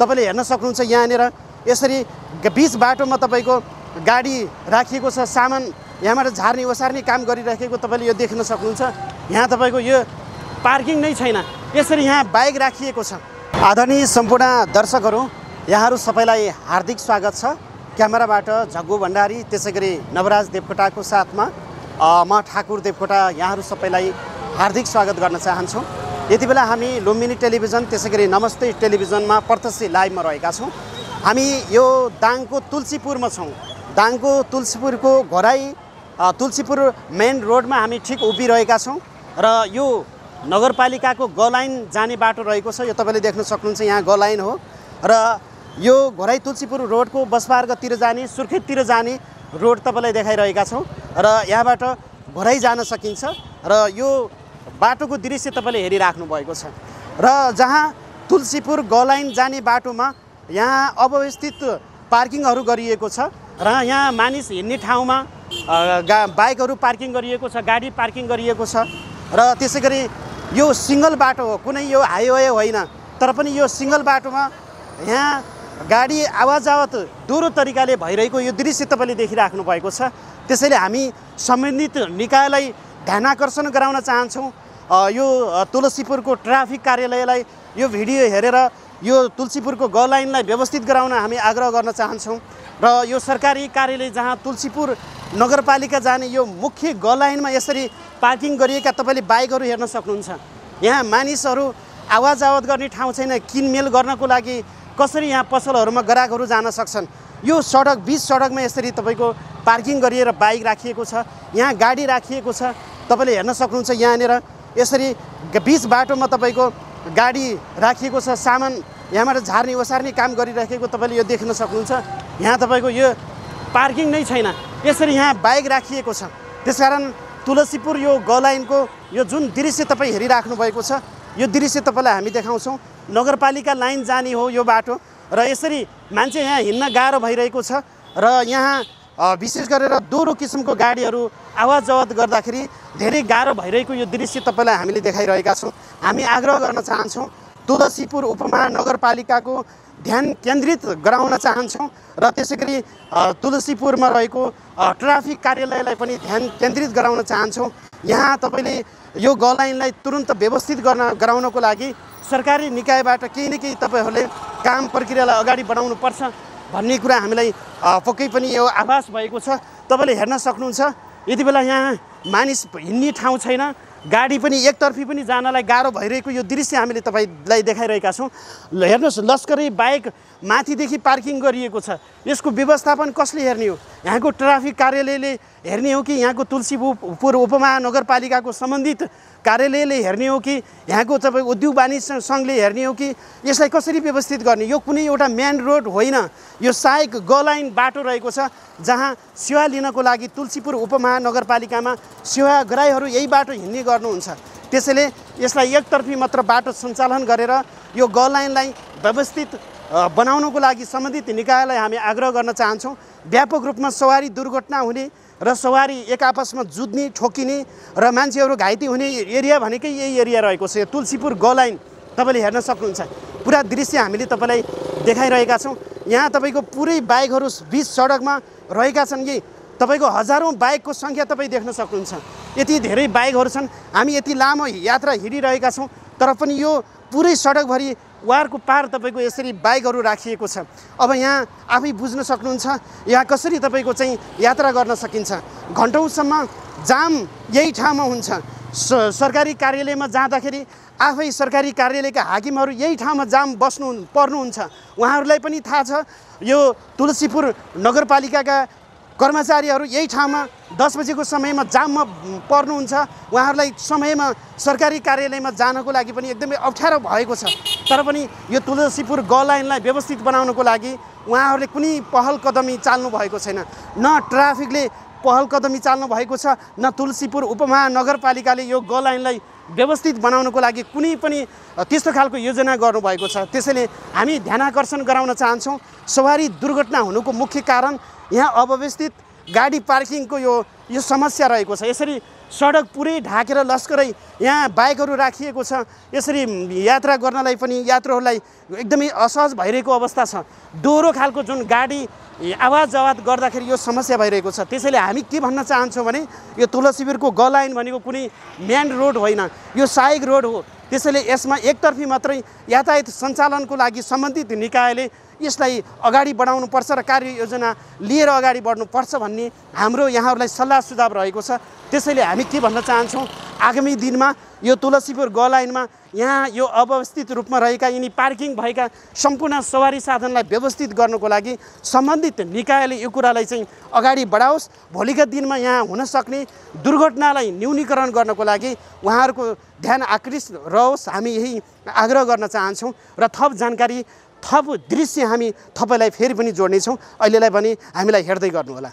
तपाईले हेर्न सक्नुहुन्छ यहाँनिर यसरी बीच बाटोमा तपाईको गाडी राखिएको छ सामान यहाँबाट झार्ने ओसार्ने काम गरिराखेको तपाईले यो देख्न सक्नुहुन्छ यहाँ तपाईको यो पार्किङ नै छैन यसरी यहाँ बाइक राखिएको छ आदरणीय सम्पूर्ण दर्शकहरू यहाँहरू सबैलाई हार्दिक स्वागत छ क्यामेराबाट जग्गु भण्डारी त्यसैगरी नवराज देवकोटाको साथमा म ठाकुर देवकोटा यहाँहरू सबैलाई हार्दिक स्वागत गर्न चाहन्छु यति बेला हामी लुम्बिनी टेलिभिजन त्यसैगरी नमस्ते टेलिभिजनमा प्रत्यक्ष लाइभमा रहेका छौं हामी यो दाङको तुलसीपुरमा छौं दाङको तुलसीपुरको घोराई तुलसीपुर मेन रोडमा हामी ठिक उभिरहेका छौं र यो नगरपालिकाको ग लाइन जाने बाटो रहेको छ यो तपाईले देख्न सक्नुहुन्छ यहाँ ग लाइन हो र यो घोराई तुलसीपुर रोडको बसमार्गतिर जाने सुर्खेततिर जाने रोड तपाईलाई देखाइरहेका छौं र यहाँबाट घोराई जान सकिन्छ र यो बाटोको दृश्य तपाईले हेरिराख्नु भएको छ र जहाँ तुलसीपुर ग लाइन जाने बाटोमा यहाँ अव्यवस्थित पार्किङहरू गरिएको छ र यहाँ मानिस हिँड्ने ठाउँमा बाइकहरू पार्किङ गरिएको छ गाडी पार्किङ गरिएको छ र त्यसैगरी यो सिंगल बाटो हो कुनै यो हाइवे होइन तर पनि यो सिंगल बाटोमा यहाँ गाडी आवाजावत दोहोरो तरिकाले भइरहेको यो दृश्य तपाईले देखिराख्नु भएको छ त्यसैले हामी सम्बन्धित निकायलाई ध्यानाकर्षण गराउन चाहन्छौं यो तुलसीपुरको ट्राफिक कार्यालयलाई यो भिडियो हेरेर यो तुलसीपुरको ग लाइनलाई व्यवस्थित गराउन हामी आग्रह गर्न चाहन्छौं र यो सरकारी कार्यालय जहाँ तुलसीपुर नगरपालिका जाने यो मुख्य ग लाइनमा यसरी पार्किङ गरिएका तपाईले बाइकहरू हेर्न सक्नुहुन्छ यहाँ मानिसहरू आवाजावत गर्ने ठाउँ छैन किनमेल गर्नको लागि कसरी यहाँ पसलहरूमा ग्राहकहरू जान सक्छन् यो सडक बीच सडकमा यसरी तपाईको पार्किङ गरिएर बाइक राखिएको छ यहाँ गाडी राखिएको छ तपाईले हेर्न सक्नुहुन्छ यहाँनिर यसरी बीच बाटोमा तपाईको गाडी राखिएको छ सामान यहाँबाट झार्ने ओसार्ने काम गरिराखेको तपाईले यो देख्न सक्नुहुन्छ यहाँ तपाईको यो पार्किङ नै छैन यसरी यहाँ बाइक राखिएको छ त्यसकारण तुलसीपुर यो ग लाइनको यो जुन दृश्य तपाईँ हेरिराख्नु भएको छ यो दृश्य तपाईलाई हामी देखाउँछौं नगरपालिका लाइन जाने हो यो बाटो र यसरी मान्छे यहाँ हिँड्न गाह्रो भइरहेको छ र यहाँ विशेष गरेर दोहोरो किसिमको गाडीहरू आवाजावत गर्दाखेरि धेरै गाह्रो भइरहेको यो दृश्य तपाईलाई हामीले देखाइरहेका छौं हामी आग्रह गर्न चाहन्छौं तुलसीपुर उपमहानगरपालिकाको ध्यान केन्द्रित गराउन चाहन्छौं र त्यसैगरी तुलसीपुरमा रहेको ट्राफिक कार्यालयलाई पनि ध्यान केन्द्रित गराउन चाहन्छौं यहाँ तपाईले यो ग लाइनलाई तुरुन्त व्यवस्थित गराउनको लागि सरकारी निकायबाट केही न केही तपाईहरुले काम प्रक्रियालाई अगाडि बढाउनु पर्छ भन्ने कुरा हामीलाई पक्कै पनि यो आभास भएको छ तपाईले हेर्न सक्नुहुन्छ यति बेला यहाँ मानिस हिँड्ने ठाउँ छैन गाडी पनि एकतर्फी पनि जानलाई गाह्रो भइरहेको यो दृश्य हामीले तपाईलाई देखाइरहेका छौं हेर्नुस् लस्करी बाइक माथिदेखि पार्किङ गरिएको छ यसको व्यवस्थापन कसले हेर्ने हो यहाँको ट्राफिक कार्यालयले हेर्ने हो कि यहाँको तुलसीपुर उपमहानगरपालिकाको सम्बन्धित कार्यालयले हेर्ने हो कि यहाँको तपाईँ उद्योग वाणिज्य संघले हेर्ने हो कि यसलाई कसरी व्यवस्थित गर्ने यो कुनै एउटा मेन रोड होइन यो सहायक ग लाइन बाटो रहेको छ जहाँ सेवा लिनको लागि तुलसीपुर उपमहानगरपालिकामा सेवाग्राहीहरू यही बाटो हिँड्ने गर्नुहुन्छ त्यसैले यसलाई एकतर्फी मात्र बाटो सञ्चालन गरेर यो ग लाइनलाई व्यवस्थित बनाउनको लागि सम्बन्धित निकायलाई हामी आग्रह गर्न चाहन्छौं व्यापक रूपमा सवारी दुर्घटना हुने र सवारी एक आपसमा जुझ्ने ठोकिने र मान्छेहरू घाइते हुने एरिया भनेकै यही एरिया रहेको छ तुलसीपुर ग लाइन तपाईले हेर्न सक्नुहुन्छ पुरा दृश्य हामीले तपाईलाई देखाइरहेका छौं यहाँ तपाईको पुरै बाइकहरू बीच सडकमा रहेका छन् कि तपाईको हजारौं बाइकको संख्या तपाई देख्न सक्नुहुन्छ यति धेरै बाइकहरू छन् हामी यति लामो यात्रा हिँडिरहेका छौं तर पनि यो पुरै सडकभरि वारको पार तपाईको यसरी बाइकहरू राखिएको छ अब यहाँ आफै बुझ्न सक्नुहुन्छ यहाँ कसरी तपाईको चाहिँ यात्रा गर्न सकिन्छ घण्टौंसम्म जाम यही ठाउँमा हुन्छ सरकारी कार्यालयमा जाँदाखेरि आफै सरकारी कार्यालयका हाकिमहरू यही ठाउँमा जाम पर्नुहुन्छ उहाँहरूलाई पनि थाहा छ यो तुलसीपुर नगरपालिकाका कर्मचारीहरू यही ठाउँमा 10 बजेको समयमा जाममा पर्नुहुन्छ उहाँहरूलाई समयमा सरकारी कार्यालयमा जानको लागि पनि एकदमै अप्ठ्यारो भएको छ तर पनि यो तुलसीपुर ग लाइनलाई व्यवस्थित बनाउनको लागि उहाँहरूले कुनै पहल कदमी चाल्नु भएको छैन न ट्राफिकले पहल कदमी चाल्नु भएको छ न तुलसीपुर उपमहानगरपालिकाले यो ग लाइनलाई व्यवस्थित बनाउनको लागि कुनै पनि त्यस्तो खालको योजना गर्नुभएको छ त्यसैले हामी ध्यानाकर्षण गराउन चाहन्छौं सवारी दुर्घटना हुनुको मुख्य कारण यहाँ अव्यवस्थित गाडी पार्किङको यो समस्या रहेको छ यसरी सडक पुरै ढाकेर लस्करै यहाँ बाइकहरू राखिएको छ। यसरी यात्रा गर्नलाई पनि यात्रुहरूलाई एकदमै असहज भइरहेको अवस्था छ। डोरो खालको जुन गाडी आवाज जवाज गर्दाखेरि यो समस्या भइरहेको छ। त्यसैले हामी के भन्न चाहन्छौँ भने यो तुलसीपुरको ग लाइन भनेको कुनै मेन रोड होइन, यो सहायक रोड हो। त्यसैले यसमा एकतर्फी मात्रै यातायात सञ्चालनको लागि सम्बन्धित निकायले यसलाई अगाडि बढाउनुपर्छ र कार्ययोजना लिएर अगाडि बढ्नुपर्छ भन्ने हाम्रो यहाँहरूलाई सल्लाह सुझाव रहेको छ। त्यसैले हामी के भन्न चाहन्छौँ, आगामी दिनमा यो तुलसीपुर ग लाइनमा यहाँ यो अव्यवस्थित रूपमा रहेका यिनी पार्किङ भएका सम्पूर्ण सवारी साधनलाई व्यवस्थित गर्नको लागि सम्बन्धित निकायले यो कुरालाई चाहिँ अगाडि बढाओस्। भोलिका दिनमा यहाँ हुन सक्ने दुर्घटनालाई न्यूनीकरण गर्नको लागि उहाँहरूको ध्यान आकृष्ट रहोस्, हामी यही आग्रह गर्न चाहन्छौँ। र थप जानकारी थप दृश्य हामी तपाईँलाई फेरि पनि जोड्नेछौँ। अहिलेलाई पनि हामीलाई हेर्दै गर्नुहोला।